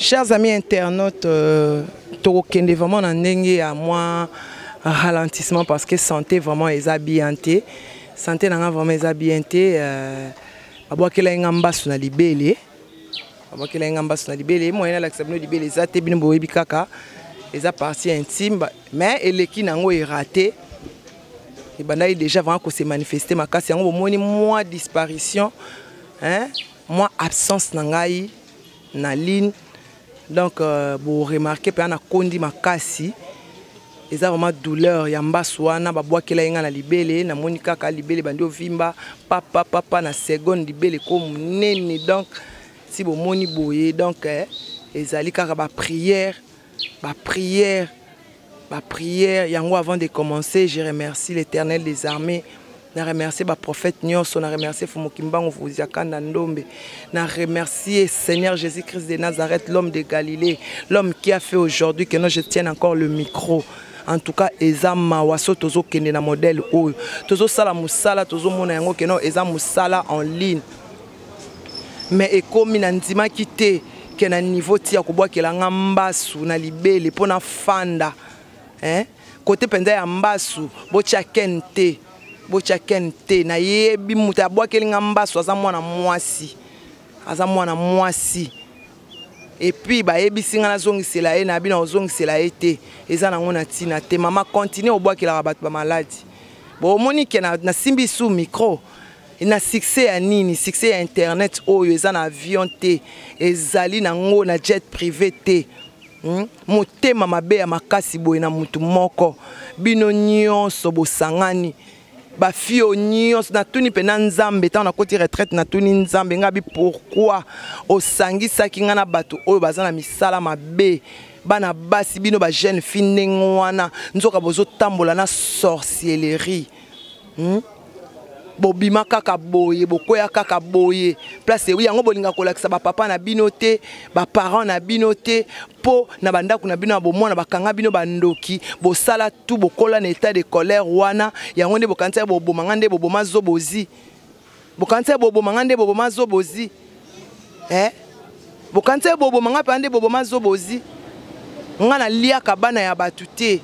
Chers amis internautes, euh, tokokende vraiment na ndenge ya mwa ralentissement parce que santé vraiment eza bien te. Santé na nga vraiment eza bien te. Euh, babwakelaki nga mbasu na libele. Babwakelaki nga mbasu na libele. Moyen nalakisa bino libele eza te, bino boyebi kaka eza partie intime, mais eleki nango erate. Ebandaki déjà vraiment ko se manifester makasi yango bomoni mwa disparition, hein, mwa absence na ngai na ligne. Donc euh, bo remarquer mpenza nakondi makasi, eza vraiment douleur ya mbasu wana babwakela ye nga na libele. Namoni kaka libele bandi ovimba papa papa na seconde, libele ko monene. Donc si bomoni boye, donc eh, ezali kaka ba prière, ba prière, ba prière yango. Avant de commencer, je remercie l'Éternel des armées, na remercier ba prophète nyonso, na remercier Fumu Kimbangu Vuziakanda Ndombe, na remercier Seigneur Jésus-Christ de Nazareth, l'homme de Galilée, l'homme qui a fait aujourd'hui que non, je tienne encore le micro. En tout cas eza mawa so tozokende na modèle oyo tozosala mosala, tozomona yango ke non, eza mosala en ligne, mais ekomi na ndimaki te ke na niveau ti ya kobwakela nga mbasu na libele mpo na fanda, hein? Kote mpenza ya mbasu, botya ken te, botya ken te. Nayebi moto abwakeli nga mbasu, aza mwana mwasi, aza mwana mwasi. Et puis bayebisi nga nazongisela ye, nayebi na kozongisela ye te, eza nango na ntina te. Mama, continue obwakelaka bato bamaladi. Bomoni ke nasimbi su micro na succès ya nini? Succès ya internet oyo eza na avion te, ezali nango na jet privé te, Motema mabe ya makasi boye na mutu moko, bino nyonso bosangani, bafio nyonso. Natuni mpena Nzambe ntango nakoti retraite, natuni Nzambe ngai bi pourquoi osangisaki ngai na bato oyo baza na misala mabe? Bana basi, bino ba jeune fille ndenge wana, nzoka bozotambola na sorcellerie, Bobima kaka boye, bokwea kaka boye place ewi yango. Bolinga kolakisa bapapa na bino te, baparent na bino te, mpo na bandako na bino ya bomwana bakanga bino bandoki. Bosala tu bokola na état de colère wana. Yango nde bokanisa boboma nga, nde boboma Zobozi. Bokanisa boboma nga, nde boboma Zobozi, eh? Bokanisa boboma nga mpenza, nde boboma Zobozi. Nga naliaka bana ya bato te.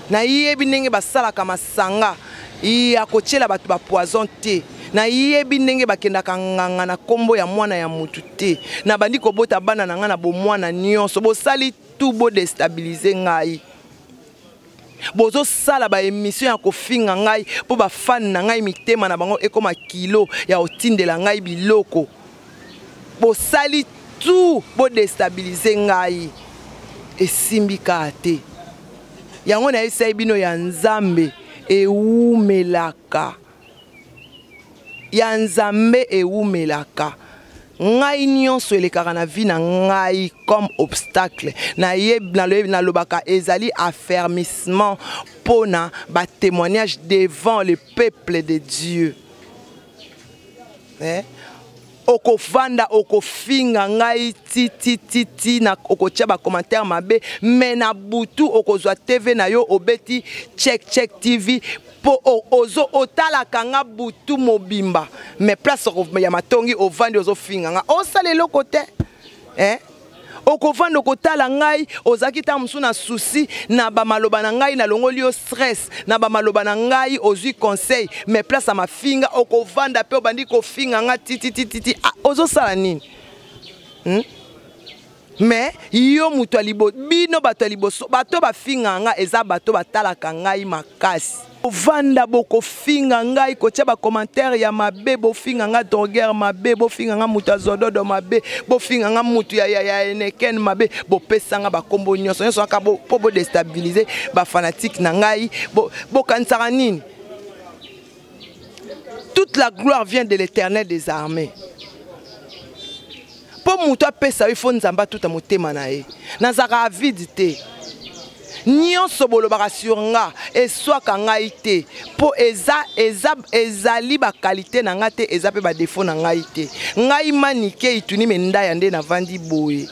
Nayebi ndenge basalaka masanga ya kotiela bato bapoison te. Nayebi ndenge bakendaka nganga na nkombo ya mwana ya mutu te. Nabandi kobota bana na ngai na bomwana nyonso. Bosali tu bodestabilize ngai, bozosala baémission ya kofinga ngai mpo bafane na ngai mitema na bango ekóma kilo ya kotindela ngai biloko. Bosali tu bodestabilize ngai, esimbi kaka te. Yango nayebisai bino, ya Nzambe ewumelaka, ya Nzambe ewumelaka. Ngai nyonso elekaka na vie na ngai comme obstacle, nalobaka ezali affermissement mpona batémoignage devant le peuple de Dieu, eh? Okofanda, okofinga ngai ti ti ti ti na okotia bacommentaire mabe, me na butu okozwa TV na yo, obeti Check Check TV mpo ozo otalaka nga butu mobimba. Mais place ya matongi, ovandi, ozofinga nga, osala eloko te, eh? Okovanda, okotala ngai. Ozalaki ntango mosusu na susi na bamaloba na ngai, nalongoli yo stress na bamaloba na ngai, ozwi conseil. Mais place ya mafinga, okovanda mpe obandi kofinga nga tititititi. Ah, ozosala nini, Mais yo moto ya liboso, bino bato ya liboso, bato bafinga nga eza bato batalaka ngai makasi. Ovanda, bokofinga ngai, kotia bacommentaire ya mabe, bofinga nga drogueur mabe, bofinga nga moto ya zododo mabe, bofinga nga moto ya eneken mabe, bopesa nga bakombo nyonso nyonso kaka mpo bodestabilize bafanatike na ngai. Bokanisaka nini? Toute la gloire vient de l'Éternel des armées. Mpo moto apesa yo, ifo Nzambe atuta motema na ye. Nazalaka avide te. Nyonso bolobaka sur nga eswaka ngai te, mpo eza, eza, ezali bakalite na ngai te, eza mpe badefo na ngai te. Ngai Manike Ituni Mendaya nde navandi boye,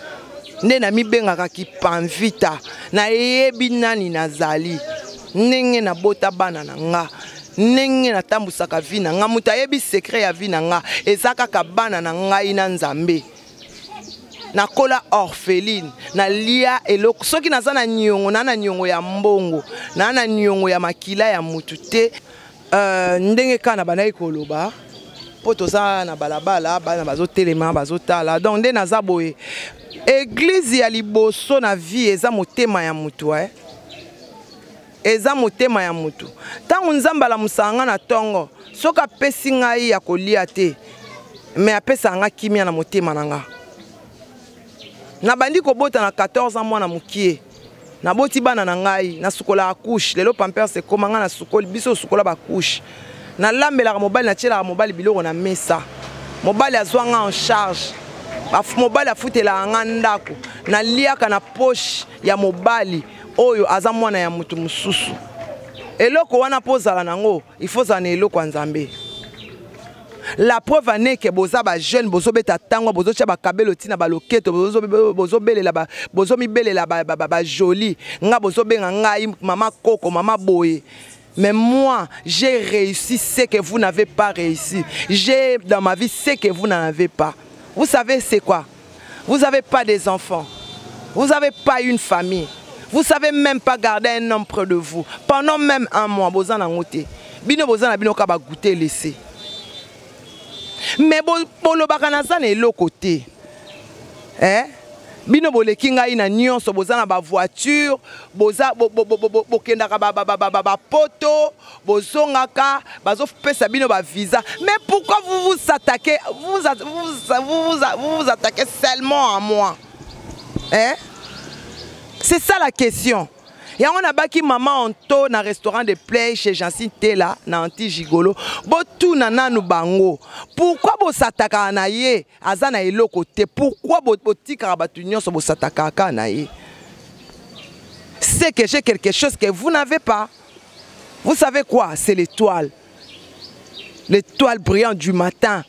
nde namibengaka Kipanvita. Nayebi nani nazali, ndenge nabota bana na nga, ndenge natambusaka vie na nga. Moto ayebi secret ya vie na nga eza kaka bana na ngai na Nzambe. Nakola orpheline, nalia eloko. Soki naza na niongo, na na niongo ya mbongo, na na niongo ya makila ya mutu te. Ndenge kaka na bandaki koloba, po toza na balabala, bana bazotelema, bazotala. Donc nde naza boye. Église ya liboso na vie eza motema ya mutu, eh? Eza motema ya mutu. Tango Nzambe alamusaka nga na tongo, soki apesi ngai ya kolia te, mais apesaka nga kimia na motema na nga. Nabandi kobota na 14 ans mwana mokie. Naboti bana na ngai, nasukolaka couche. Lelo Pampers ekoma nga nasukoli, biso osukola ba couche. Nalambelaka mobali, natielaka mobali biloko na mesa. Mobali azwa nga en charge. Mobali afutelaka nga ndako. Naliaka na poche ya mobali oyo aza mwana ya mutu mosusu. Eloko wana po ozala nango, il faut ozala na eloko ya Nzambe. La preuve en est que boza ba jeune, bozo beta tango, bozo tia ba kabelo tina ba loketo, bozo, bozo belela ba, bozo mibelela ba, ba, ba, ba joli. Nga bozo benga ngai mama koko, mama boye. Mais moi, j'ai réussi ce que vous n'avez pas réussi. J'ai dans ma vie ce que vous n'en avez pas. Vous savez c'est quoi? Vous n'avez pas des enfants. Vous n'avez pas une famille. Vous savez même pas garder un homme près de vous. Pendant même un mois, boza na ngote. Bino boza na bino ka ba goûter laisser. Mais bolobaka na za na eloko te. Hein? Bino boleki ngai na nyonso, boza na ba voiture, boza bo, bo, bo, bo, bo, bokendaka ba, ba, ba, ba, ba, ba poto, bozongaka, bazopesa bino ba visa. Mais pourquoi vous vous attaquez, vous, vous, vous, vous, vous, vous attaquez seulement à moi? Hein? C'est ça la question. Yango na baki maman Anto na restaurant de play chez Jancine Tela na anti gigolo. Botuna nanu bango. Pourquoi bosataka na ye? Aza na eloko te. Pourquoi botikaka batu nyonso bosataka ka na ye? C'est que j'ai quelque chose que vous n'avez pas. Vous savez quoi? C'est l'étoile. L'étoile brillante du matin.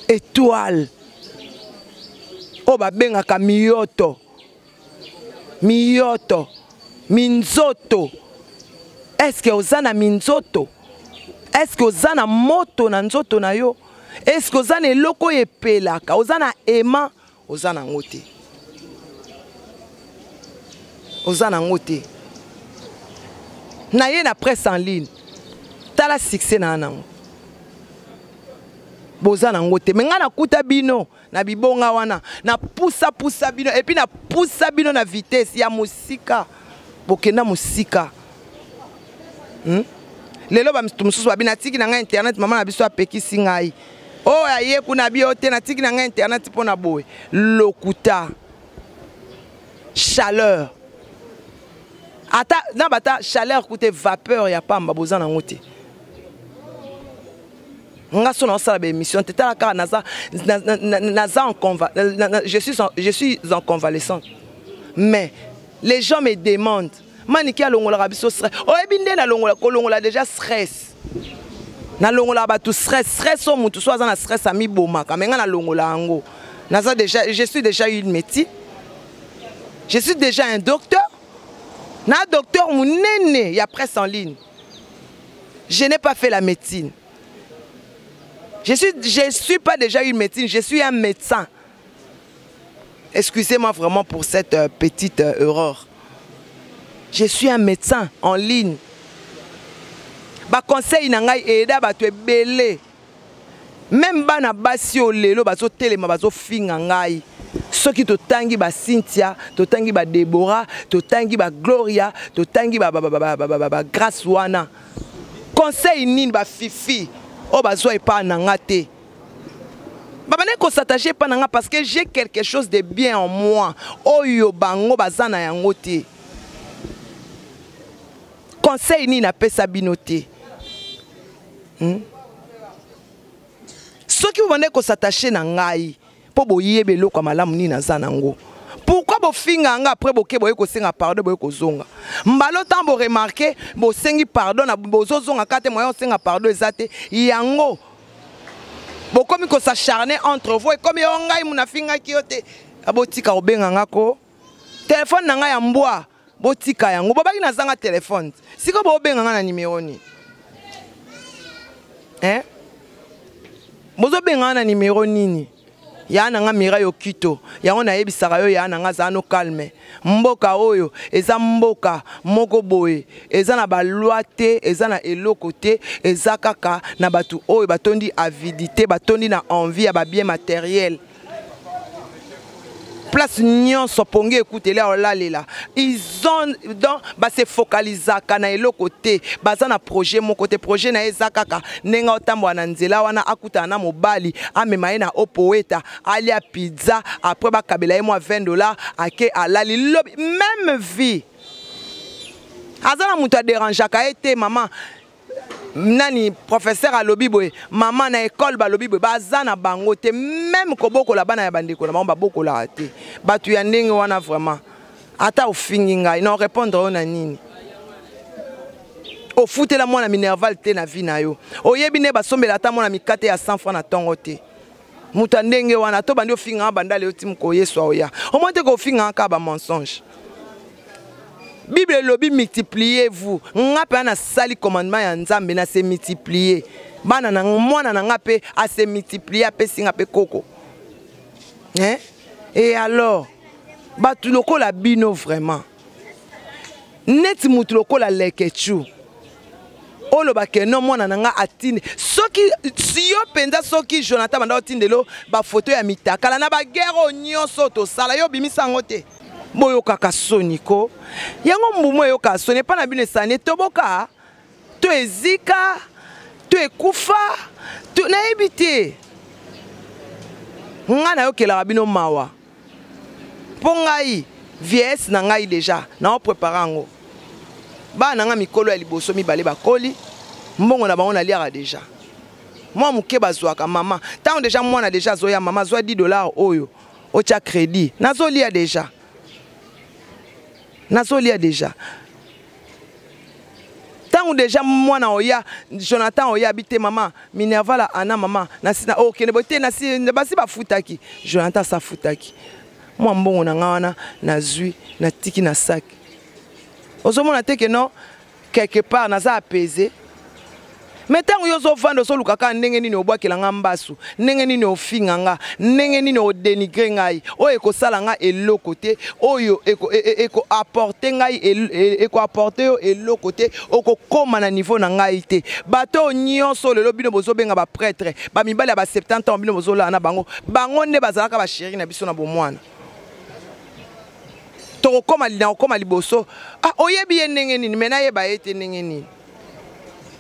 Étoile. Oyo babengaka miyoto. Miyoto. Minzoto. Est-ce que oza na minzoto? Est-ce que oza na moto na nzoto na yo? Est-ce que oza na eloko oyo epelaka? Oza na aimant? Oza na ngo te. Oza na ngo te. Na ye na presse en ligne. Tala succès na nango. Boza na ngo te. Mais nga nakuta bino na bibonga wana, na pusa pusa bino et puis na pusa bino na vitesse ya mosika. Bokenda mosika. Lelo ba mutu mosusu babi natiki na ngai internet, mama na biso apekisi ngai. Oh, aye kuna bio te, natiki na ngai internet mpo na boye. Lokuta. Chaleur. Ata na bata chaleur kute vapeur ya pamba boza nango te. Nga so na osala ba émission te, tala kaka naza, na, na, na, naza en conva, na, na, je suis en, je suis en convalescente. Mais les gens me demandent, Maniki alongolaka biso stress. Oyebi nde nalongola, kolongola déjà stress. Nalongola bato stress, stress oyo mutu so aza na stress amibomaka, mais nga nalongola yango. Naza déjà, je suis déjà une métier. Je suis déjà un docteur. Na docteur munene ya presse en ligne. Je n'ai pas fait la médecine. Je suis pas déjà une médecine, je suis un médecin. Excusez-moi vraiment pour cette petite erreur. Je suis un médecin en ligne. Ba conseil na ngai eda bato ebele. Même bana basi oyo lelo bazo telema bazo finga ngai. Soki totangi ba Cynthia, totangi ba Deborah, totangi ba Gloria, totangi ba, ba, ba, ba, ba, ba, ba, ba Grâce wana. Conseil nini ba Fifi oyo bazwa epa na nga te. Babandaki ko s'attacher epa na nga parce que j'ai quelque chose de bien en moi oyo bango baza na yango te. Conseil nini napesa bino te? Soki bobandaki ko s'attacher na ngai po boyebi eloko ya malamu nini naza nango. Pourquoi bofinga nga après boke boye kosenga pardon boye kozonga? Mbalo tant bo remarquer bosengi pardon na bozozonga kate moyen osenga pardon eza te. Yango bokomi ko s'acharner entre vous ekomi yo ngai munafingaki yo te. Abotika kobenga nga ko téléphone na ngai ya mbwa botika yango bobaki nazanga téléphone. Siko bobenga nga na numéro ni? Hein? Bozobenga nga na numéro nini? Ya na nga Mireille Okito, yango nayebisaka yo ya na nga zala no calme. Mboka oyo eza mboka moko boye, eza na ba loi te, eza na eloko te, eza kaka na bato oyo batondi avidité, batondi na envie ya ba bien matériel. Place nyonso pongi ekuteli aolalela, ils ont donc ba se focalisaka na eloko te, baza na projet moko te. Projet na ye eza kaka ndenge otambola na nzela wana, akutana na mobali, amema ye na Opoeta, alia pizza, après bakabela ye mwa 20 $, ake alali lobi. Même vie aza na moto aderangeaka ye te. Mama nani, professeur alobi boye, mama na ekole balobi boye, baza na bango te. Même kobokola bana ya bandeko na bango babokolaka te. Bato ya ndenge wana vraiment, ata ofingi ngai na orépondre oyo na nini? Ofutela mwana minerval te na vie na yo, oyebi nde basombela ata mwana mikate ya 100 franc na ntongo te. Moto ya ndenge wana to bandi ofinganga banda lelo ti mokoyeswa oya, omoi te kofinganga kaka bamensonge. Bible elobi: "Multipliez-vous." Nga mpe nasali commandement ya Nzambe, na se multiplier bana na mwana na nga mpe ase multiplier, apesi nga mpe koko, hein? Et alors bato lokola bino vraiment, neti motu lokola Lekechu, olobake no mwana na nga atindi soki yo mpenza, soki Jonathan banda otindelo bafoto ya mitakala na baguerre oyo nyonso tosala, yo obimisa yango te. Boyokaka soni ko, yango mbumu eyokaka soni epai na bino. Esani etoboka to ezika to ekufa to nayebi te. Ngai nayokelaka bino mawa, mpo ngai vieillesse na ngai déjà naoprépare yango. Bana na ngai mikolo ya liboso mibale bakoli, mbongo na bango naliaka déjà mwa moke bazwaka. Mama, ntango déjà mwana déjà azoya, mama azwa 10 $ oyo otya crédit, nazolia déjà, nazolia déjà. Ntango déjà mwana oya, Jonathan oya, abi te mama minerval ana mama nasi na okende boye te, nasi basi bafutaki. Jonathan asafutaki mwa mbongo na nga wana, nazwi, natiki na saki. Ozomona te ke non, quelque part naza apaisé. Mais ntango yo ozovanda, ozoluka kaka ndenge nini obwakela nga mbasu, ndenge nini ofinga nga, ndenge nini odénigre ngai, oyo ekosala nga eloko te, oyo ekoapporte ngai, ekoapporte yo eloko te, okokóma na niveau na ngai te. Bato oyo nyonso lelo bino bozobenga baprêtre, bamibali ya ba 70 ans, bino bozolala na bango, bango nde bazalaka bachéri na biso na bomwana. Tokokóma na kokóma liboso, ah, oyebi ye ndenge nini? Mais nayeba ye te ndenge nini?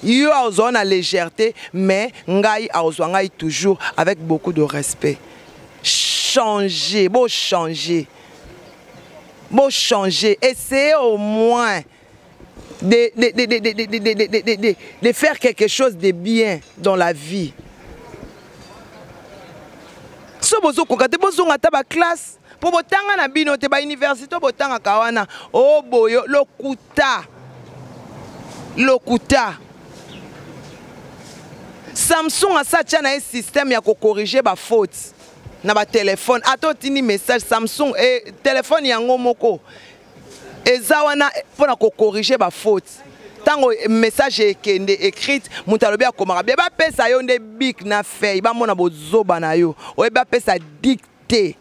Yo azwa na légèreté, mais ngai azwa ngai toujours avec beaucoup de respect. Changer, bo changer, bo changer. Essayez au moins de faire quelque chose de bien dans la vie. So bozokoka te, bozonga ata baclasse, mpo botanga na bino te, bauniversité botangaka wana o boyo lokuta lokuta. Samsung asa atia na ye système ya kocorriger bafaute na batelefone. Ata otindi message, Samsung e, telefone yango moko eza wana mpona kocorriger bafaute. Ntango message ekende écrite, moto alobi akomaka bien, bapesa yo nde bic na feuille, bamona bozoba na yo. Oyebi bapesa dictée,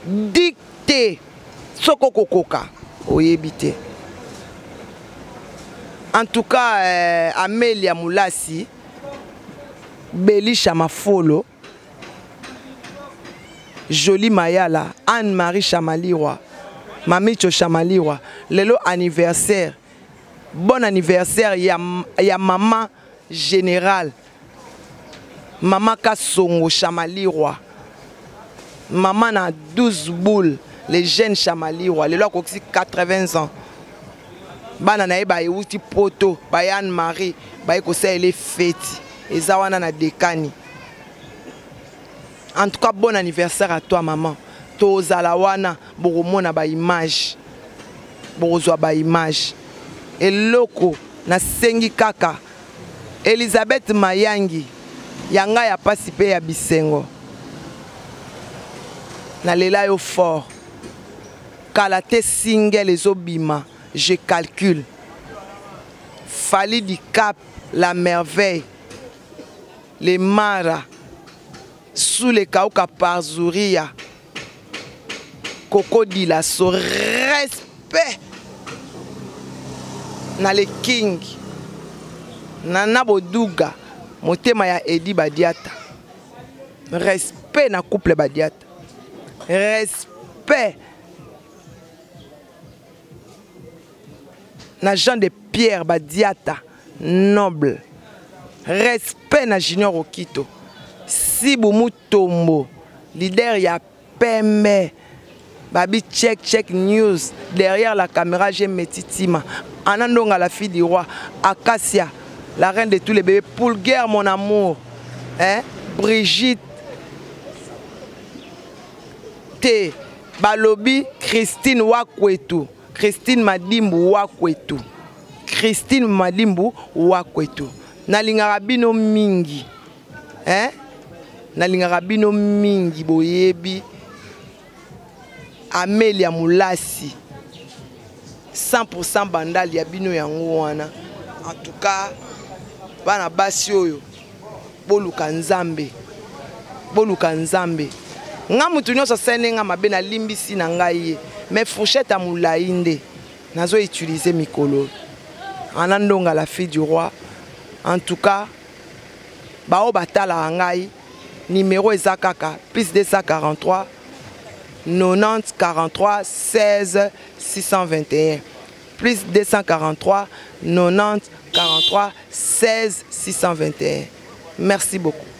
dictée, soki okokoka oyebi te. En tout cas, Amelia Mulasi, Belisha Mafolo, Joli Mayala, Anne-Marie Chamalirwa, Mamicho Chamalirwa, lelo anniversaire, bon anniversaire ya mama générale, mama Kasongo Chamalirwa, mama na 12 boules, les jeunes Chamalirwa, lelo akokisi 80 ans. Bana na ye bayeuti poto, baye Anne Marie, baye kosalela feti eza wana na Dekani. En tout cas, bon anniversaire à toi, maman. Tozala wana, bokomona baimage, bokozwa baimage. Eloko nasengi kaka Elizabeth Mayangi ya ngai ya pasi mpe ya bisengo, nalela yo fort. Kala te single ezobima, je calcule Fali du Cap, la merveille, les mara. Sous le kauka parzuria Coco Dilaso respect na le king Nana Boduga motema ya Edi Badiata respect na couple Badiata respect na Jean de Pierre Badiata noble respect na Junior Okito Sibu Mutombo leader ya pembe babi check check news derrière la caméra j'ai Meti Tima Anna Ndonga la fille du roi Acacia la reine de tous les bébés Poulguerre mon amour hein Brigitte te balobi Christine Wakwetu Christine Madimbu Wakwetu Christine Madimbu Wakwetu nalingaka bino mingi hein nalingaka bino mingi boyebi Amelia Mulasi 100% bandal ya bino yango wana en tout cas bana basi oyo boluka nzambe boluka nzambe nga mutu nyonso asali nga mabe nalimbisi na ngai ye mais fourchette ya molai nde nazo utiliser mikolo ana ndonga la fille du roi en tout cas baoyo batalaka ngai numero eza kaka plus 243 90 43 16 621 plus 243 90 43 16 621 merci beaucoup.